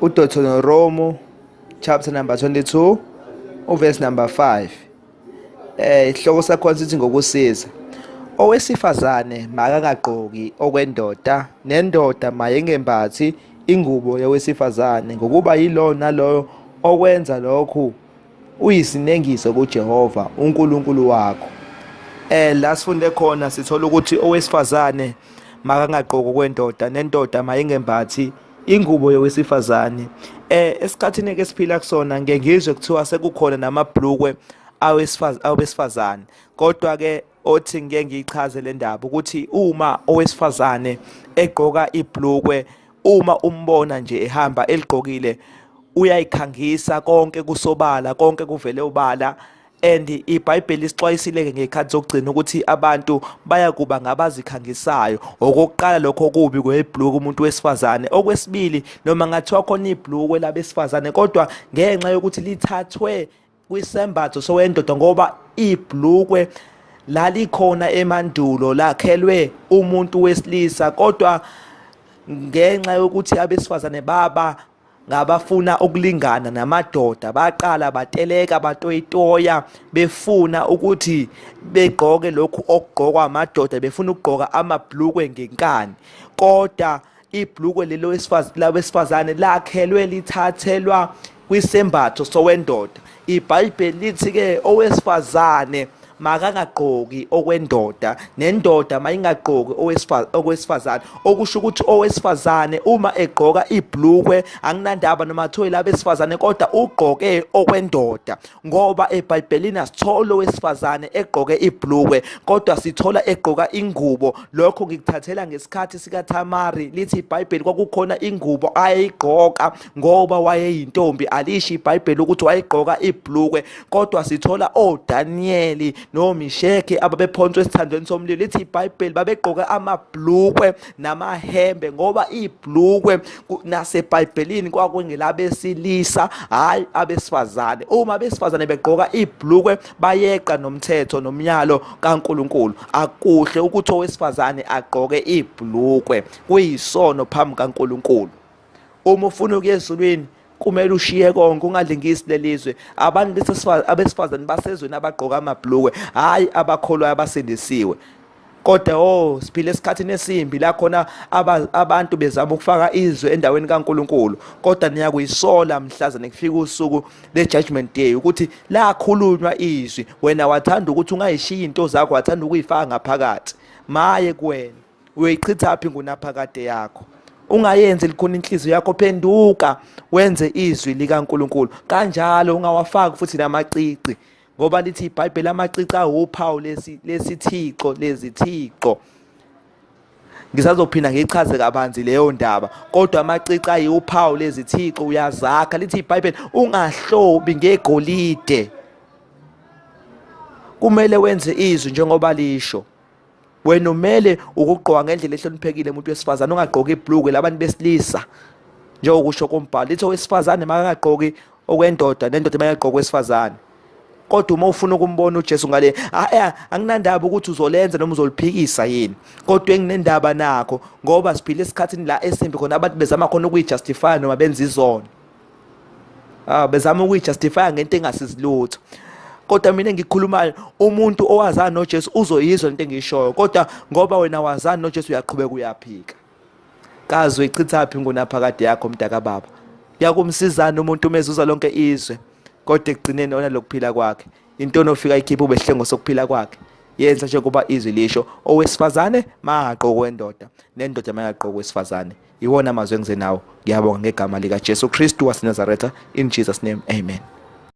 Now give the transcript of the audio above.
uDeuteronomy chapter number 22 uverse number 5. Isihloko sakhona sithi ngokusiza. Owesifazane makangagqoki okwendoda, nendoda mayengembathi ingubo yowesifazane, ngokuba yilowo naloyo okwenza lokhu uyisinengiso kuJehova uNkulunkulu wakho. La sifunde khona sithola ukuthi owesifazane makangagqoki okwendoda, nendoda mayingembathi ingubo yowesifazane. Esikhathini ke siphila kusona ngeke ngizwe kuthiwa sekukhona namabhlukwe awesifazane, kodwa ke othi ngeke ngiyichaze le ndaba ukuthi uma owesifazane egqoka ibhlukwe, uma umbona nje ehamba eligqokile, uyayikhangisa konke kusobala, konke kuvele ubala. And iBhayibheli lisixwayisile-ke ngey'khathi zokugcina ukuthi abantu bayakuba ngabazikhangisayo. Okokuqala lokho okubi kwebhluku umuntu wesifazane. Okwesibili, noma ngathiwa khona ibhlukwe labesifazane, kodwa ngenxa yokuthi lithathwe kwisembatho sowendoda, ngoba ibhlukwe lalikhona emandulo lakhelwe umuntu wesilisa, kodwa ngenxa yokuthi abesifazane baba ngabafuna ukulingana namadoda, baqala bateleka batoyitoya befuna ukuthi begqoke lokhu okugqokwa amadoda, befuna ukugqoka amabhlukwe ngenkani. Kodwa ibhlukwe lelo labesifazane lakhelwe lithathelwa kwisembatho sowendoda. IBhayibheli lithi-ke owesifazane makangagqoki okwendoda, nendoda mayingagqoki okwesifazane. Okusho ukuthi owesifazane uma egqoka ibhlukwe, anginandaba noma kuthiwa elabesifazane, kodwa ugqoke okwendoda, ngoba eBhayibhelini asitholi owesifazane egqoke ibhlukwe, kodwa sithola egqoka ingubo. Lokho ngikuthathela ngesikhathi sikaThamari, lithi iBhayibheli kwakukhona ingubo ayeyigqoka ngoba wayeyintombi. Alisho iBhayibheli ukuthi wayegqoka ibhlukwe, kodwa sithola oDaniyeli noMisheke ababephonswe esithandweni somlilo, lithi iBhayibheli babegqoke amabhlukwe namahembe, ngoba ibhlukwe naseBhayibhelini kwakungelabesilisa, hhayi abesifazane. Uma abesifazane begqoka ibhlukwe bayeqa nomthetho nomyalo kaNkulunkulu. Akuhle ukuthi owesifazane agqoke ibhlukwe, kuyisono phambi kaNkulunkulu. Uma ufuna ukuya ezulwini kumele ushiye konke, ungalingisi lelizwe. Abantu abesifazane basezweni abagqoka amabhlukwe, hhayi abakholwayo abasindisiwe. Kodwa siphila esikhathini esimbi la khona abantu bezama ukufaka izwe endaweni kaNkulunkulu, kodwa niyakuyisola mhlazane kufika usuku le-judgment day, ukuthi lakhulunywa izwi, wena wathanda ukuthi ungayishiyi into zakho, wathanda ukuyifaka ngaphakathi. Maye kuwena, uyoyichithaphi ngunaphakade yakho? Ungayenzi likhona inhliziyo yakho, phenduka wenze izwi likaNkulunkulu. Kanjalo ungawafaki futhi namacici, ngoba lithi iBhayibheli amacici awuphawu lesithixo lezithixo. Ngisazophinda ngichaze kabanzi leyo ndaba, kodwa amacici ayiwuphawu lezithixo, uyazakha. Lithi iBhayibheli ungahlobi ngegolide, kumele wenze izwi njengoba lisho. Wena umele ukugqoka ngendlela ehloniphekile umuntu wesifazane, ungagqoki ibhlukwe labantu besilisa njengokusho kombhalo. Lithi owesifazane makangagqoki okwendoda, nendoda mayigqoka okwesifazane. Kodwa uma ufuna ukumbona uJesu ngale, anginandaba ukuthi uzolenza noma uzoliphikisa yini, kodwa enginendaba nakho, ngoba siphila esikhathini la esimbi khona, abantu bezama khona ukuyijustify noma benza izono. Bezama ukuyijustify ngento engasizi lutho. Kodwa mina engikhulumayo, umuntu owazana noJesu uzoyizwa into engiyishoyo, kodwa ngoba wena wazana noJesu uyaqhubeka uyaphika. Kazi uyichithaphi ngunaphakade yakho mntakababa? Kuyakumsizana umuntu uma ezuza lonke izwe, kodwa ekugcineni ona lokuphila kwakhe. Into onofika ikhiphe ube sihlengo sokuphila kwakhe. Yenza njengoba izwi lisho, owesifazane makagqoke okwendoda, nendoda mayigqoke okwesifazane. Iwona amazwi engize nawo. Ngiyabonga ngegama likaJesu Kristu waseNazaretha, in Jesus name, amen.